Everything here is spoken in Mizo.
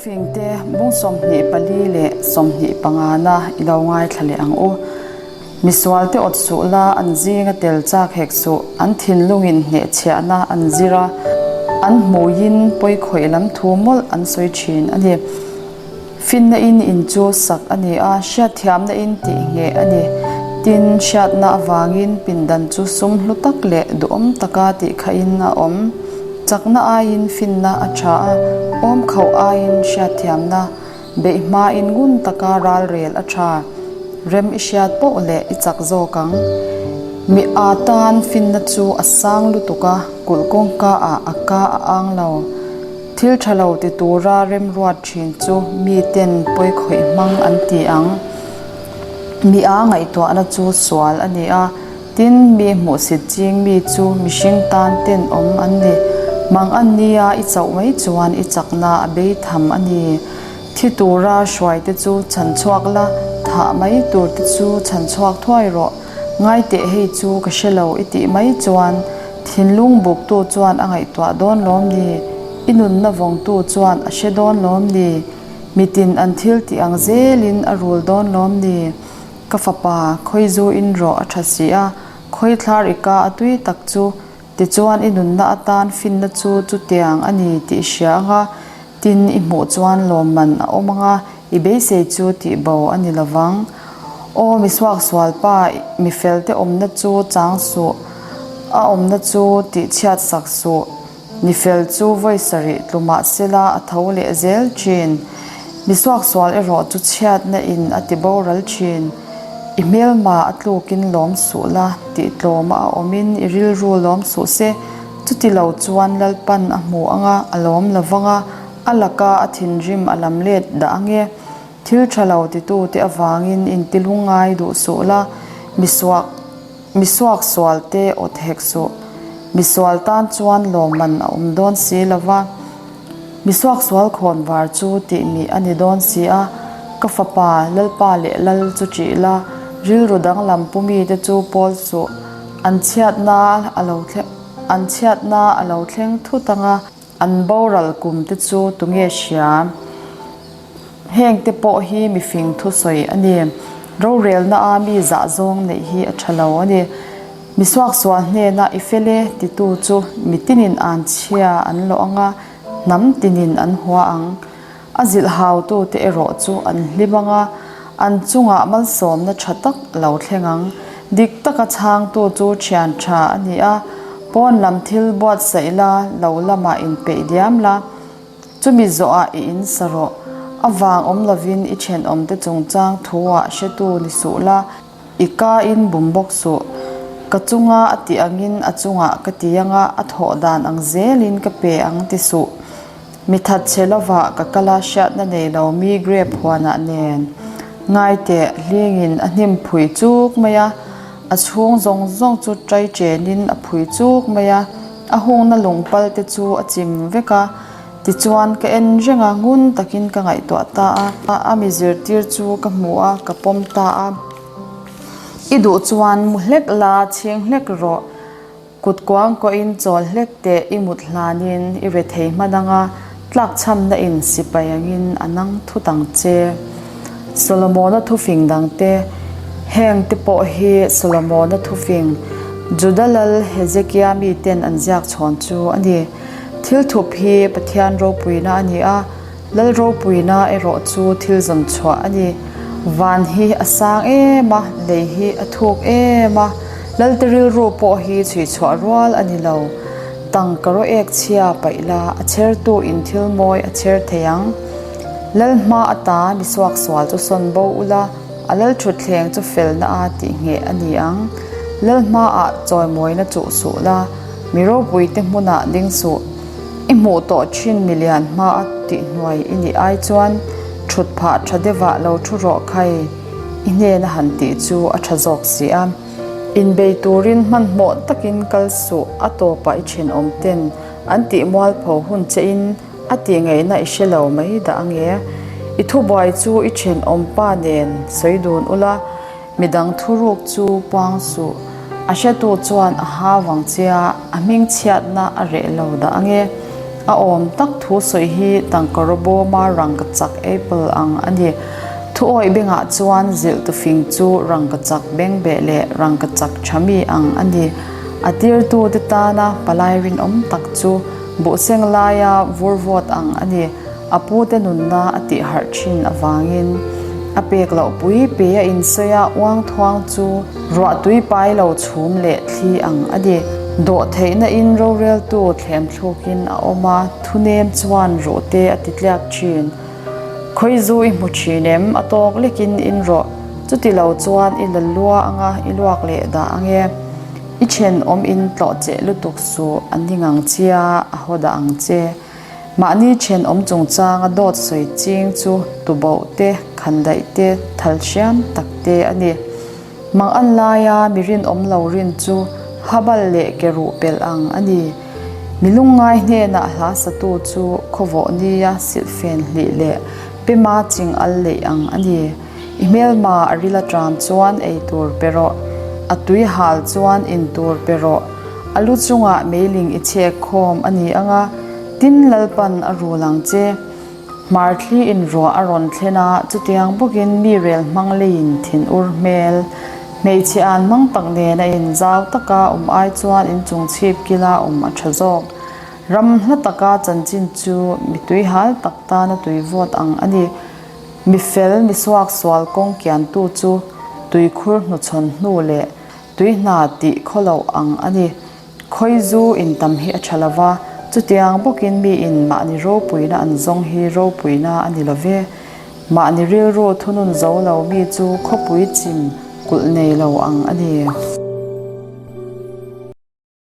Thufingte bung 24 leh 25 na i lo ngaithla leh ang u. Misualte awt suh la, an zinga tel chak hek suh, an thinlungin hnehchhiahna an zir a, an hmuiin pawikhawih lam thu mawlh an sawi thin a ni. Finna in in chu sak a ni a, hriatthiamna in tih ngheh a ni. Tin, hriatna avangin pindan chu sum hlu tak leh duhawm taka tih khahin a awm. Chakna aiin finna a tha a, awmkhauh aiin hriatthiamna, beih hmain ngun taka ralrel a tha. Rem i hriat poh leh i chak zawk ang. Mi a tan finna chu a sang lutuk a, kulh kawngka ah a ka a ang lo. Thil tha lo ti tura remruat thin chu miten pawikhawih hmang an ti ang. Mi a ngaihtuahna chu sual a ni a, tin mi hmuhsit ching mi chu mihring tan tenawm an ni. Mang an nia i chauh mai chuan i chakna a bei tham a ni. Thi tura hruai te chu chhan chhuak la, thah mai tur te chu chhan chhuak thuai rawh. Ngaiteh hei chu ka hre lo i tih mai chuan thinlung buktu chuan a ngaihtuah dawn lawm ni? I nunna vawngtu chuan a hre dawn lawm ni? Mitin an thil tih ang zelin a rul dawn lawm ni? Ka fapa, khawi zu in rawh a tha si a, khawi thlar i ka a tui tak chu Tichuan i nunna atan finna chu chutiang a ni tih i hria ang a, tin i hmuh chuan lawmman a awm ang a, i beisei chu tihbo a ni lovang. Aw mi suaksual pa, mi felte awmna chu chang suh, a awmna chu tihchhiat sak suh. Mi fel chu vawi sarih tlu mah sela a tho leh zel thin. Mi suaksual erawh chu chhiatna in a ti boral thin. I hmelma a tlukin lawm suh la tih tlawma a awmin i rilru lawm suh se, chuti lo chuan Lalpan a hmu anga a lawm lo vanga a laka a thinrim a lam let dah ange. Thil tha lo titute avangin intilungngai duh suh la, misuak. Mi suaksual te awt hek suh. Mi sual tan chuan lawmman a awm dawn si lo va. Mi suaksual khawn var chu tih mi a ni dawn si a. Ka fapa, Lalpa leh Lal chu ṭih la, rilru danglam pu mite chu pawl suh. An chhiatna a lo thleng, an chhiatna a lo thleng thut ang a. An boral kum te chu tunge hria? Heng te pawh hi mifing thusawi a ni. Rorelna a mi zah zawng neih hi a tha lo a ni. Mi suaksual hnena i fel e titu chu mi tinin an chhia an lawh ang a, hnam tinin an hua ang. A zilh hautute erawh chu an hlim ang a, an chungah malsawmna tha tak a lo thleng ang. Dik taka chhangtu chu thian tha a ni a, pawn lam thil buatsaih la, lo lamah inpeih diam la, chumi zawhah i insa rawh. A vang awm lovin i thenawmte chungchang thuah hretu ni suh la. I ka in bum bawk suh. Ka chunga a tih angin a chungah ka ti anga a thawh dan ang zelin ka pe ang ti suh. Mi that chhe lovah ka kal a hriatna nei lo mi grape huanah nen. Ngai teh hlingin a hnim phui chuk mai a, a chhung zawng zawng chu tai chenin a phui chuk mai a, a hungna lungpal te chu a chim vek a. Tichuan ka en reng a, ngun takin ka ngaihtuah ta a, a mi zirtir chu ka hmu a, ka pawm ta a. I duh chuan mu hlek la, chhing hlek rawh. Kut kuang kawhin chawl hlek teh i mut hlanin i re thei hman ang a, tlakchhamna in sipai angin a nang thut ang che. Solomona thufing dangte, Heng te pawh hi Solomona thufing, Juda lal Hezekia miten an ziak chhawn chu a ni. Thil thup hi Pathian ropuina a ni a, lal ropuina erawh chu thil zawn chhuah a ni. Van hi a sang em a, lei hi a thuk em a, lalte rilru pawh hi chhui chhuah rual a ni lo. Tangka rawh ek chhia paih la, a chhertu in thil mawi a chher thei ang. Lal hma ata mi suaksual chu sawn bo ula, a lal thutthleng chu felna a tih ngheh a ni ang. Lal hmaah chawimawina chuh suh la, mi ropuite hmunah ding suh. I hmuh tawh thin milian hma a tih hnuai i nih ai chuan thut phah tha deuhah lo thu rawh khai i hnena han tih chu a tha zawk si a. Inbei turin hmanhmawh takin kal suh a tawpah i thenawm ten an tih mualpho hun che in A tih ngaihna i hre lo mai dah ange. I thubuai chu i thenawm pa nen sawi dun ula, midang thuruk chu puang suh. A hretu chuan a ha vang chia, a hming chhiatna a reh lo dah ange. A awm tak thu sawi hi tangkaraw bawma rangkachak apple ang a ni. Thuawih bengah chuan zilh tufing chu rangkachak bengbeh leh rangkachak tha mi ang a ni. A tirtute tana palai rinawm tak chu buhseng laia vur vawt ang a ni. A pute nunna a tih harh thin avangin a pek loh pui pe a insawi a, uang thuang chu ruah tui pai lo chhum leh thli ang a ni. Dawh theihna in roreltu thlem thlukin a awm a, thunem chuan ruhte a ti tliak thin. Khawizu i hmu thin em? A tawk lekin in rawh. Chuti lo chuan i la lua anga i luak leh dah ange. I thenawm in tlawh cheh lutuk suh, an ni ngang chia a haw dah ang che. Mahni thenawm chungchanga dawt sawi ching chu tuboh te, khandaih te, thal hriam tak te a ni. Mang an laia mi rinawm lo rin chu habal leh ke ruh pelh ang a ni. Mi lungngai hnenah hla satu chu khawvawh nia silhfen hlih leh pema ching al leih ang a ni. I hmelma a ril atang chuan ei tur pe rawh, a tui hal chuan in tur pe rawh. A lu chungah meiling i chhek khawm a ni ang a, tin Lalpan a rul ang che. Hmarthli in ruah a rawn thlen a, chutiang bawkin mi rel hmang leiin thin ur hmel. Hmeichhe an hmang tak nen a in zau taka awm ai chuan inchung chhip kila awm a tha zawk. Ram hla taka chanchin chu mi tuihal tak tana tui vawt ang a ni. Mi fel, mi suaksual kawng kiantu chu tuikhur hnuchhawn hnu leh tui hna tih khaw loh ang a ni. Khawi zu in tam hi a tha lo va, chutiang bawkin mi in mahni ropuina an zawng hi ropuina a ni lo ve. Mahni rilru thunun zo lo mi chu khawpui chim kulh nei lo ang a ni.